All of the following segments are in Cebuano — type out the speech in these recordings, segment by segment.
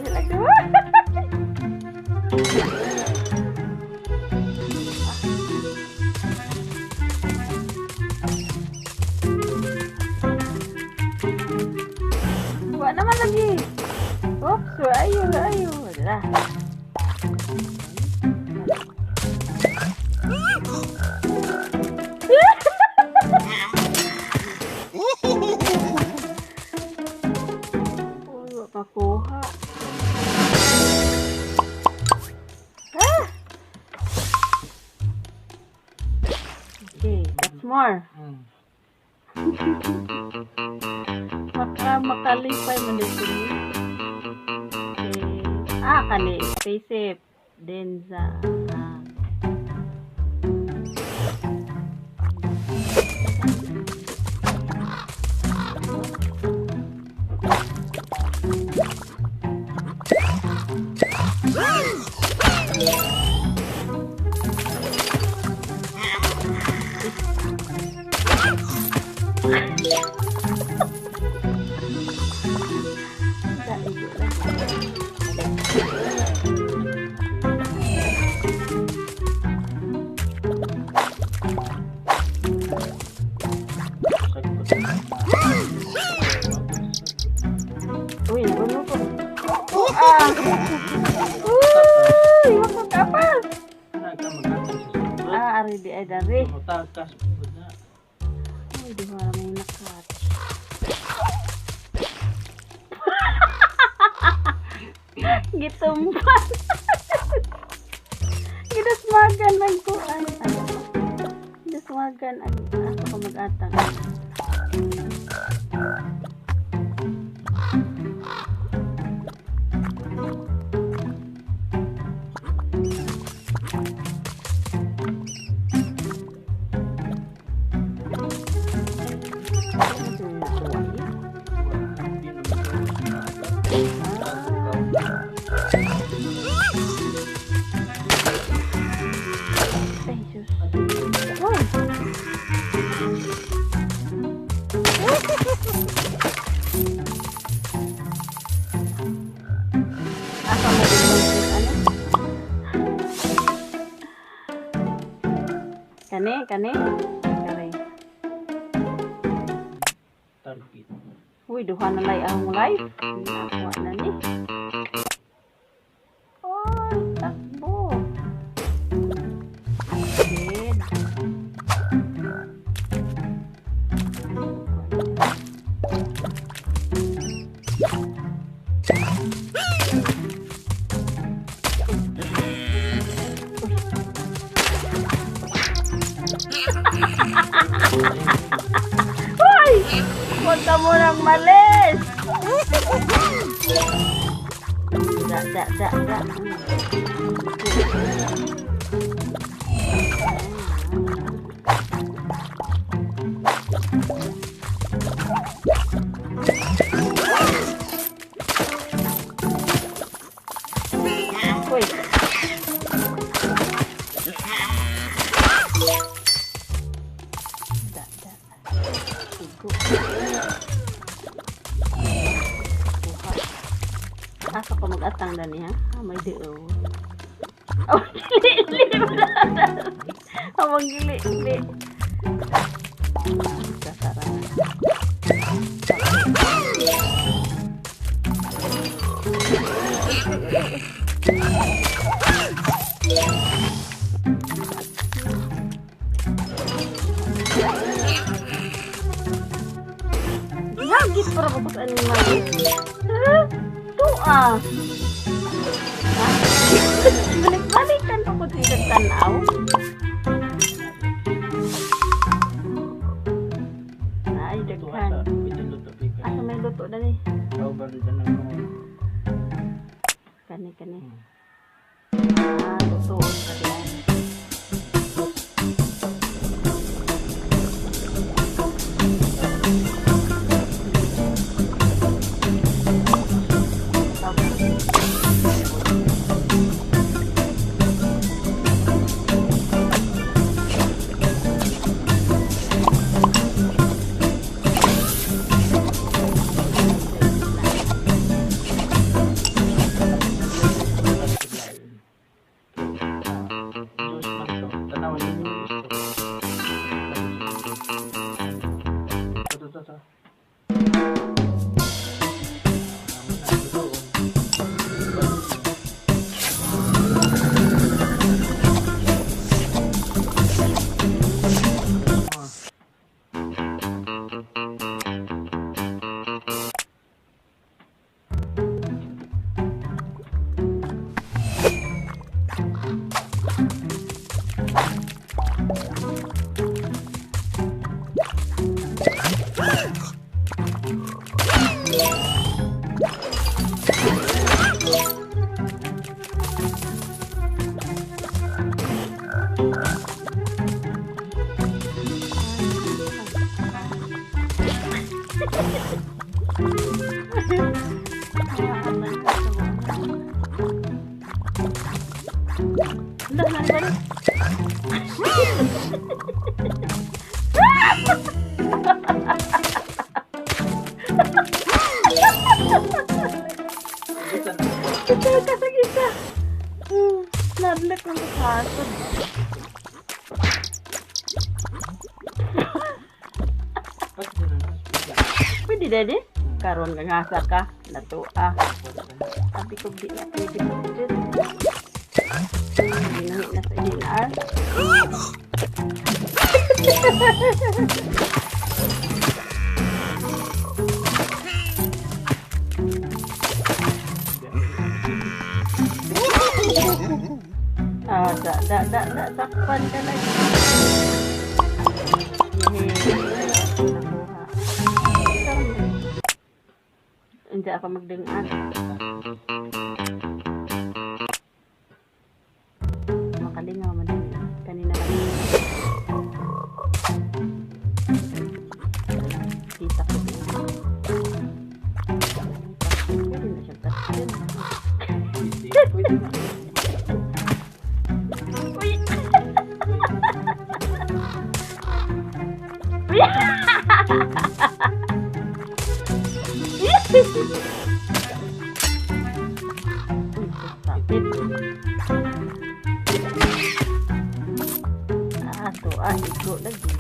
Sila duha. Wa naman lagi. Oops, where are you? Where are you? Wala. Uy, wa makuha. Ah! Okay, that's more. Makalipay man dito ni. Okay. Ah, kani spaceship. Denza. Ah. Da, igo lang. Uy, nagulo ko. Ah! Uy, wag mo kapas. Ah, ari di ay dari. Uy, di ba may nakat. Gitumpan. Gidasmagan ang kuan. Ano? Gidasmagan ang asa ko mag-atang. Ano yung nakuha niya? Ah. Ay, sus. Uy! Asa mo din ano? Kani, kani? Kani. Target. Uy, duha na lay ang life. Nakuha na ni. Oy, takbo. Dead. Uy! Huwag ka munang malis! Da, da, da, da. Uy. Da, da. Igo. Kuha. Asa ko mag-atang dani ha? Ah, may diaw. Oh, gili, Amang gili, gili. Sasara na. Gihagit para ko sa animal. Ha? Tuwa. Ha? Balik-balikan pa ko sa tanaw. Ay, daghan. Asa may luto dani? Kani, kani. Ah, lutoon pa di ay. Wala na ba? Bisan na. Ito kasag isa. Nadlak ng kasod. Pas na na. Pwede dali. Karon nga ngasa ka. Natua. Sabi ko di na pwede ko dyan. Ginahi na sa DNR. Ah, da, da, da, da, takpan ka lang. Yehey. Nakuha. Ikaw na. Hindi ako magdangan. Makalingaw man din. Kanina lang. Kita ko din. Pwede na siya touchscreen. Pwede. Pwede na. Uy! Uy! Uy, sakit. Ah, to ah, igo lagi.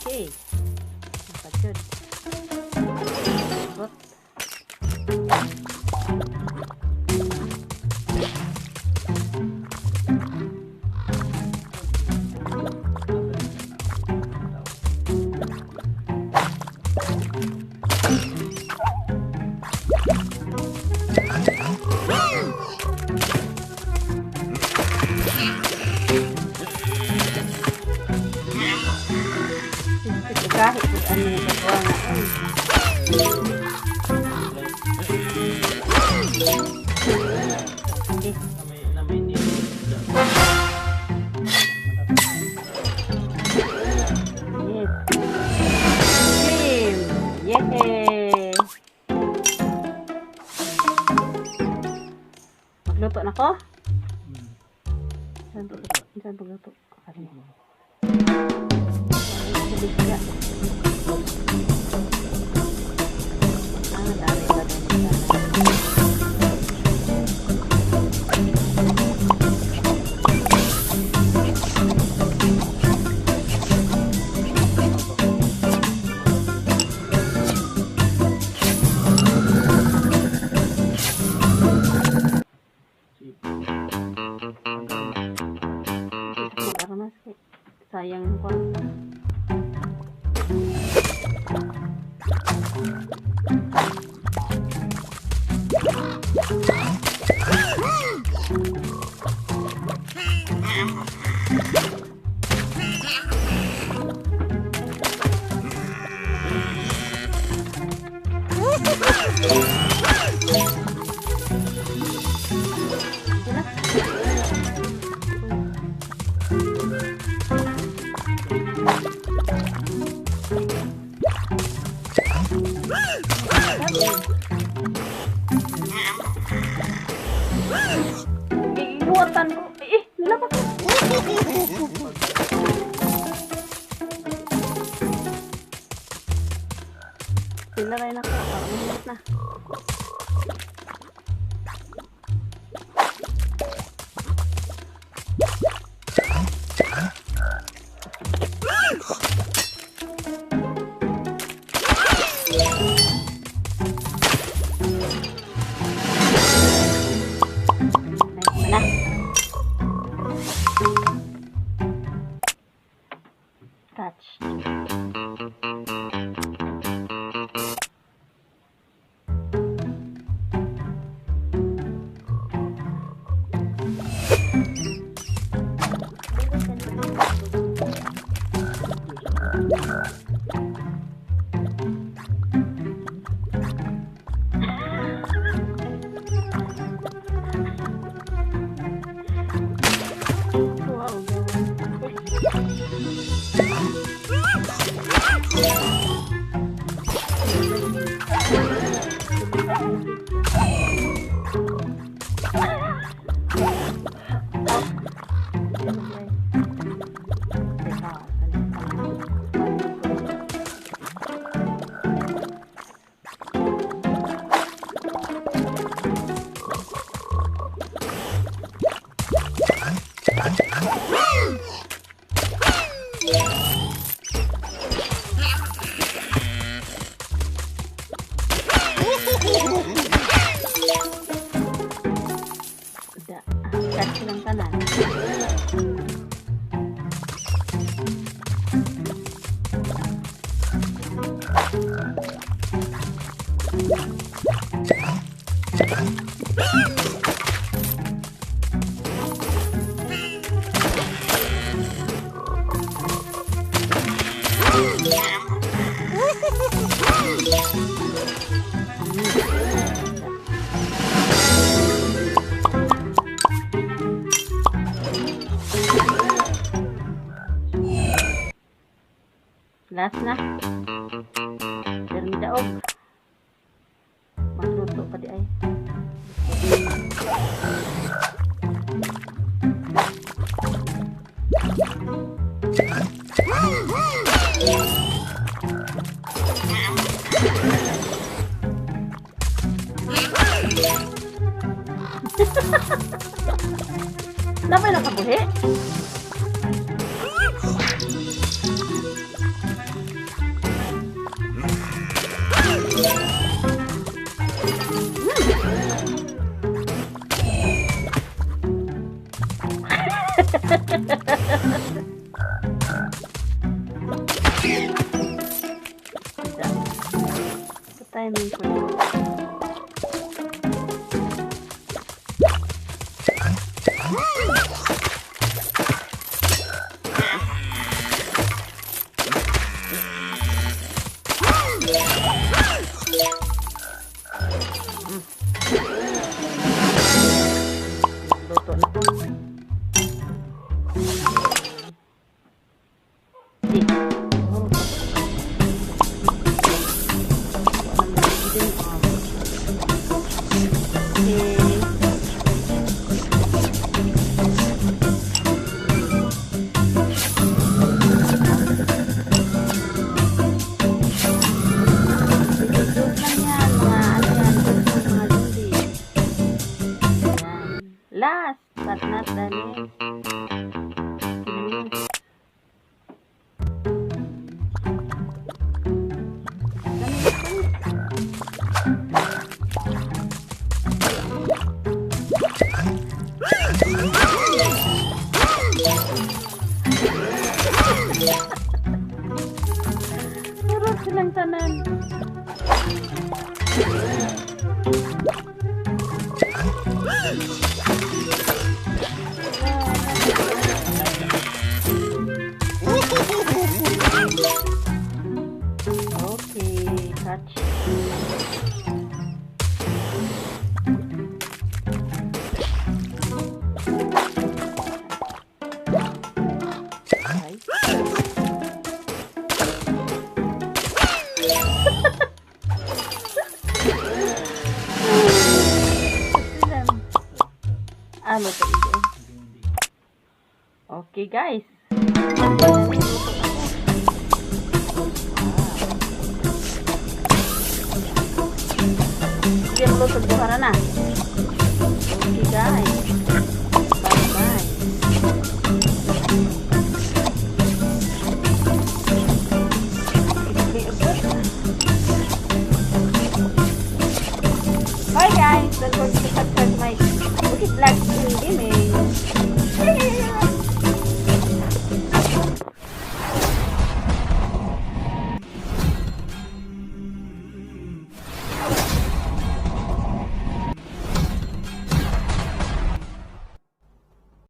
Okay. Napagod. Bot. Kahit kung ano yung pagawa nga. Ay, okay. Na may nilo. Yes. Game! Yay! Magluto na ko? Saan pagluto? Saan pagluto? Kali. Sa Ah, dami ba din? Mag-armas kay. Sayang yung kwarta. Sila? Gigihuatan ko. Eh, nilabas ko. Sila rin ako. Parang mahirap na. Nice na. Touch. Catch silang tanan. Last na. Pero daog. Magluto pa di ay. Napay nakabuhi? Isa. Sa timing ko yun. Luto na ko. Di. Oh. Okay. Good lang yan, mga ano yan, good for mga zombie. Yan. Last but not the least. Kinamas. Dami ito. Puro silang tanan. Okay, catch. Ay. Ano to ito? Hindi. Okay, guys. Sige, luto buha na na. Okay, guys.